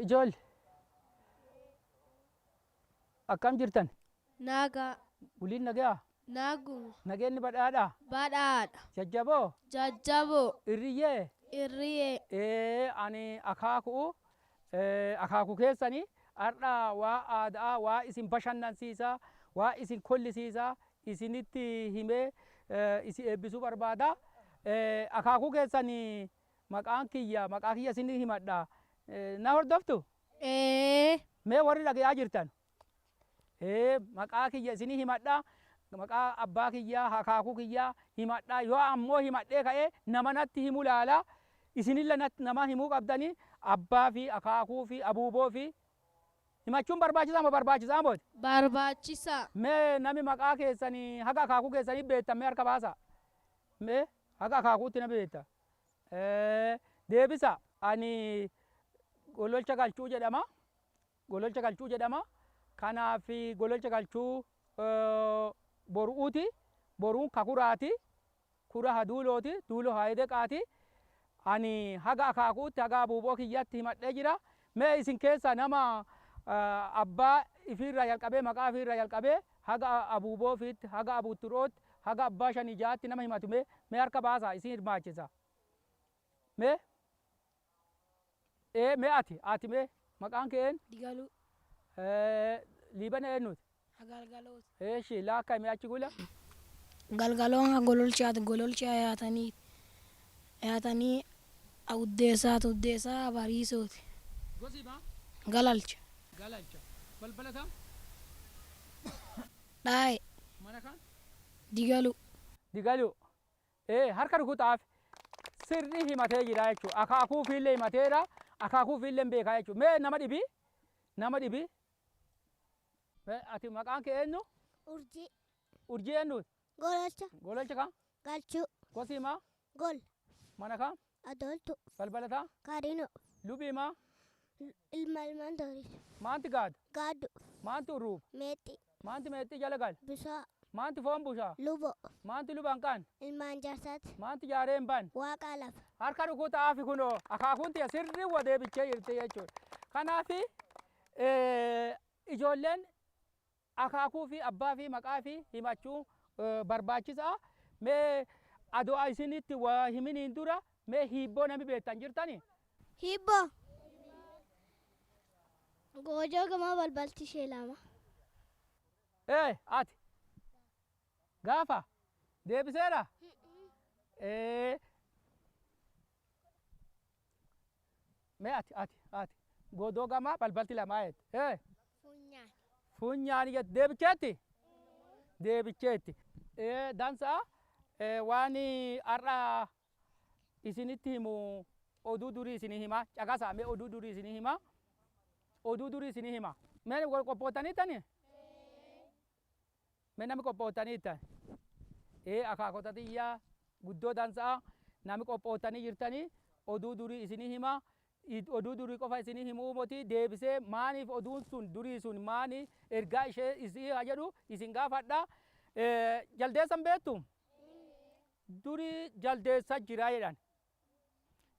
Ijoollee akkam jirtan? Nagaa. Buliin nagayaa? Naguma. Nageenyi badhaadhaa? Badhaadha. Jajjaboo? Jajjaboo. Irriyyee? Irriyyee. Ani akaakuu akaakuu keessanii har'a waa aadaa waa isin bashannansiisaa waa isin kollisiisaa isinitti himee isin eebbisuu barbaada. Akaakuu keessanii maqaan kiyya maqaa kiyya isin himadha. Na hordoftu? Ee. Mee warri dhagayaa jirtan? Maqaa kiyya isinii himadha. Maqaa abbaa kiyyaa akaakuu kiyyaa himadha. Yoo ammoo himadhee ka'ee nama natti himu laala. Isinille nama himuu qabdanii abbaa fi akaakuu fi abuuboo fi himachuun barbaachisaa moo barbaachisaa mooti? Barbaachisaa. Mee nami maqaa keessanii haga akaakuu keessanii beektan mee harka baasaa. Mee haga akaakuutti na beekta. Deebisa ani Gololcha Galchuu jedhama. Gololcha Galchuu jedhama. Kanaaf Gololcha Galchuu boru'uuti. Boruun kakuraati. Kura haduulooti. Duuloo haayideqaati. Ani haga akaakuutti haga abuuboo kiyyatti himadhee jira. Mee isin keessa nama abbaa ifiirraa jalqabee maqaa ifiirraa jalqabee haga abuuboo ofiitti haga abuutturootti haga abbaa shanii ja'aatti nama himatu mee mee harka baasaa isin hirmaachisa. Mee mee ati ati mee maqaan kee eenyu? Digaluu. Liibana eenyuti? Galgalooti. Eeshi laakka mee achi gula. Galgaloon kan gololchaati gololchaa yaatanii yaatanii uddeessaati uddeessaa bariisooti. Gosi maa? Galalcha. Galalcha. Balbala kam? Dhaaye. Mana kam? Digaluu. Digaluu. Harka rukutaaf sirri himatee jira jechuudha. Akaakuu fiillee himateera. Akaakuu fiillee hin beekaa jechuudha. Mee nama dhibii? Nama dhibii? Mee ati maqaan kee eenyu? Urjii. Urjii eenyuti? Gololcha. Gololcha kam? Galchuu. Gosi maa? Gol. Mana kam? Adooltu. Balbala kam? Karinoo. Lubii maa? Ilma ilmaan doriisu. Maanti gaada? Gaaddu. Maanti urruuba? Meexxii. Maanti meexxii jala gala? Bisaa. Maanti foon bushaa? Lubo. Maanti luban kaan? Ilmaan jaarsaati. Maanti jaaree hin baane? Waaqaa lafa. Harka rukutaafi kunoo akaakuun tiyya sirrii wa deebichee jirti jechuudha. Kanaaf ijoolleen akaakuu fi abbaa fi maqaa fi himachuu barbaachisaa. Mee adoo isinitti waa himiniin dura mee hiibboo nami beektan jirtanii? Hiibboo. Goojoo gamaa balbalti ishee lama. Ati gaafa deebiseera? Mee ati ati ati godoo gamaa balbalti lamaa jette. Funyaan. Funyaan jette deebicheetti? Deebicheetti. Dansaa waan har'a isinitti himu oduu durii isinii hima. Caqasaa mee oduu durii isinii hima. Oduu durii isinii hima. Mee qophooftaniittani? Mee nami qophooftaniittan? Akaakota xiyyaa guddoo dansaa nami qophooftanii jirtanii oduu durii isinii hima. Oduu durii qofa isinii himuu moti deebisee maaniif oduun sun durii sun maani ergaa ishee isii haa jedhu isin gaafadha. Jaldeessan beektu? Durii jaldeessa jira jedhan.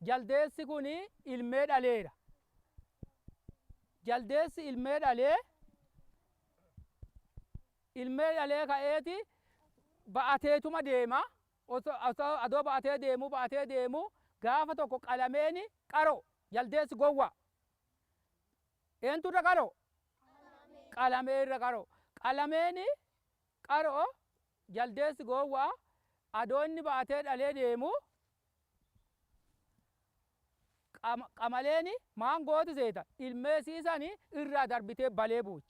Jaldeessi kun ilmee dhaleera. Jaldeessi ilmee dhalee ilmee dhalee ka'eeti ba'ateetuma deema. Osoo adoo ba'atee deemu ba'atee deemu gaafa tokko qalameeni qaro jaldeessi gowwa. Eentu irra qaro? Qalamee irra qaro. Qalameeni qaro jaldeessi gowwa adoo inni ba'atee dhalee deemu qamaleeni maan gooti seeta ilmee siisani irraa darbitee balee buuchi.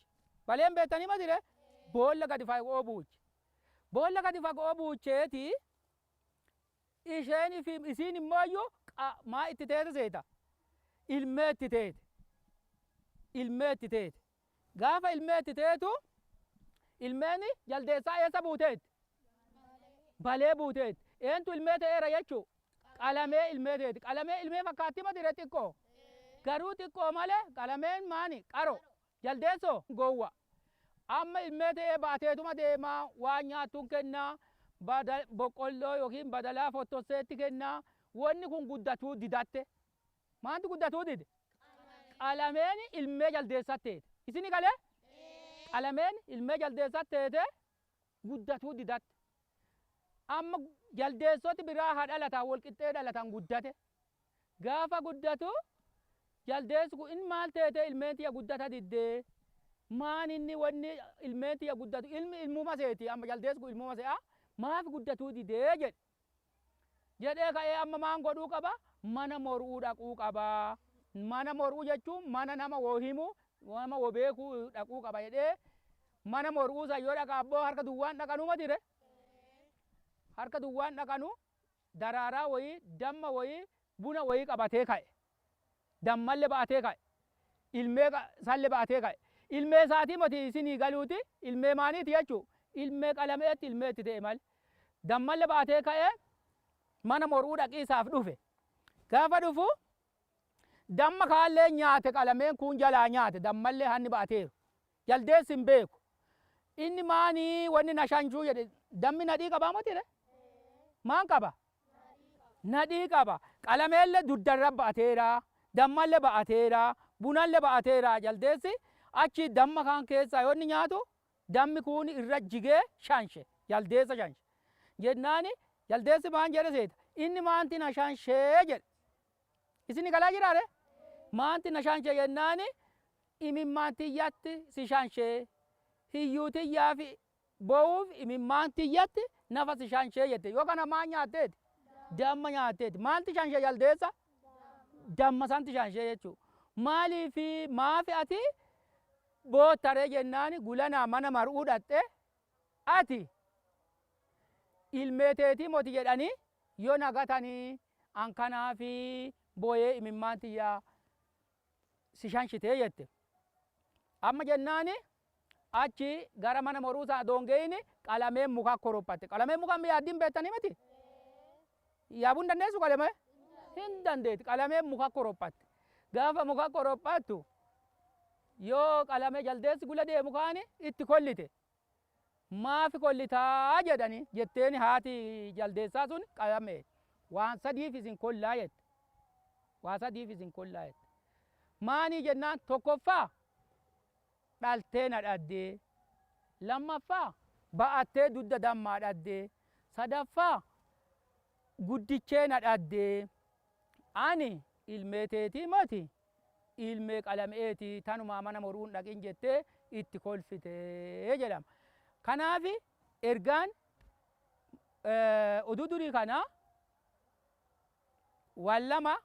Baleen beektanii matire boolla gadi fagoo buuchi. Boolla gadi fagoo buucheeti isheen fi isiin immoo iyyuu maa itti teete seeta ilmee itti teete. Ilmee itti teete. Gaafa ilmee itti teetu ilmeen jaldeessaa eessa buuteetti? Balee buuteetti. Eentu ilmee ta'eera jechuu? Qalamee ilmee teeti. Qalamee ilmee fakkaatti matire xiqqoo? Garuu xiqqoo malee qalameen maani? Qaro. Jaldeessoo gowwa. Amma ilmee ta'ee baateetuma deemaa waan nyaattuun kennaa boqqolloo yookiin badalaa fottosseetti kennaa wanni kun guddatuu didatte. Maantu guddatuu dide? Qalameen ilmee jaldeessaa teete. Isini galee? Qalameen ilmee jaldeessaa teete guddatuu didatte. Amma jaldeessoti biraa haa dhalatan, wal qixxee dhalatan, guddate. Gaafa guddatu jaldeessi kun inni maal teete ilmeen tiyya guddata diddee? Maan inni wanni ilmeen tiyya guddatu ilmi ilmuma seeti, amma jaldeessi kun ilmuma se'a, maaf guddatuu didee jedhe. Jedhee ka'ee amma maan godhuu qaba? Mana mor'uu dhaquu qaba. Mana mor'uu jechuun mana nama woo himu, nama woo beekuu dhaquu qaba jedhee mana mor'uu san yoo dhaqa abboo harka duwwaan dhaqanuu matire? Harka duwwaan dhaqanu, daraaraa wayii, damma wayii, buna wayii qabatee ka'e. Dammallee ba'atee ka'e. Ilmee sallee ba'atee ka'e. Ilmee isaatii moti isinii galuuti, ilmee maaniiti jechuu? Ilmee qalameetti ilmee itti ta'e malee. Dammallee ba'atee ka'ee mana mor'uu dhaqiisaaf dhufe. Gaafa dhufu damma kaallee nyaate, qalameen kun jalaa nyaate dammallee hanni ba'ateeru. Jaldeessi hin beeku. Inni maanii wanni na shanchuu jedhe, dammi nadhii qabaa motire? Maan qaba? Nadhii qaba. Qalameellee duddarra ba'ateera. Dammallee ba'ateera. Bunallee ba'ateera. Jaldeessi achi damma kaan keessaa yoo inni nyaatu dammi kun irra jigee shanshe. Jaldeessa shanshe. Jennaani jaldeessi maan jedhe seeta? Inni maanti na shanshee jedhe. Isin galaa jiraare? Maanti na shanshee jennaani imimmaan tiyyatti si shanshee. Hiyyuu tiyyaa fi bo'uuf imimmaan tiyyatti nafa si shanshee jette. Yoo kana maan nyaatteeti? Damma nyaatteeti. Maalti shanshee jaldeessa? Damma santi shanshee jechuudha. Maaliif maafi ati boottaree jennaani gulanaa mana mar'uu dhaqxe ati ilmee teetii moti jedhanii yoo nagatanii an kanaafi booyee imimmaan tiyyaa si shanshitee jette. Amma jennaani achi gara mana moruu sana doongeeyini qalameen muka korophatte. Qalameen muka yaaddiin beektanii miti? Yaabuu hin dandeessu qalamee? Hin dandeetti. Qalameen muka korophatte. Gaafa muka korophattu yoo qalamee jaldeessi gula deemu kaani itti kollite. Maafi kollitaa jedhani jetteeni haati jaldeessaa sun qalame. Waan sadiif isin kollaa jette. Waa sadiif isin kollaa jette. Maanii jennaan, tokkoffaa dhaltee na dhaddee, lammaffaa ba'attee dugda dammaa dhaddee, sadaffaa guddichee na dhaddee, ani ilmee teetii moti, ilmee qalameeti, tanumaa mana moruun dhaqin jettee itti kolfitee jedhama. Kanaaf ergaan oduu durii kana waan lama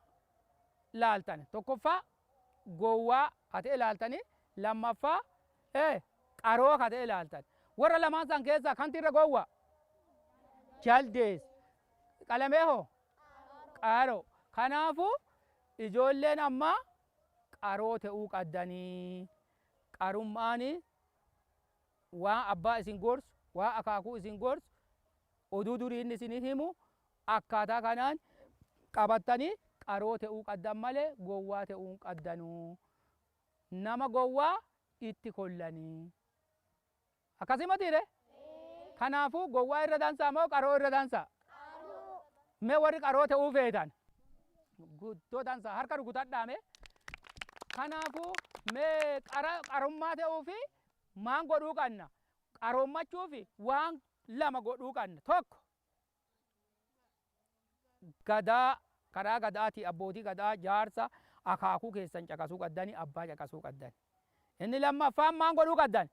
laaltan. Tokkoffaa gowwaa ka ta'e laaltanii, lammaffaa qaroo ka ta'e laaltan. Warra lamaan san keessaa kamtu irra gowwaa? Jaldeessa. Qalamee hoo? Qaroo. Kanaafuu ijoolleen ammaa qaroo ta'uu qaddanii, qarummaan waan abbaa isin gorsu, waan akaakuu isin gorsu, oduu durii inni isin himu akkaataa kanaan qabattanii qaroo ta'uu qaddan malee gowwaa ta'uu hin qaddanuu. Nama gowwaa itti kollanii. Akkasii matiire? Kanaafuu gowwaa irra dansaa moo qaroo irra dansaa? Mee warri qaroo ta'uu feetan? Guddoo dansaa, harka rukutadhaa mee. Kanaafuu mee qarummaa ta'uu fi maan godhuu qabna? Qaroommachuu fi waan lama godhuu qabna. Tokko, gadaa, karaa gadaatii abbootii gadaa, jaarsa akaakuu keessan caqasuu qaddanii, abbaa caqasuu qaddan. Inni lammaffaan maan godhuu qaddan?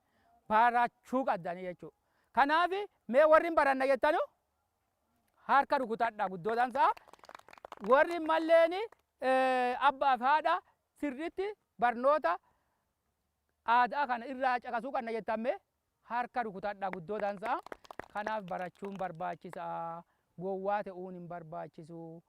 Barachuu qaddanii jechuudha. Kanaaf mee warri hin baranna jettanu harka rukutadha, guddoo dansaa. Warri malleen abbaa fi haadha sirriitti barnoota aadaa kana irraa caqasuu qabna jettamme harka rukutadha, guddoo dansaa. Kanaaf barachuun barbaachisaa. Gowwaa ta'uun hin barbaachisu.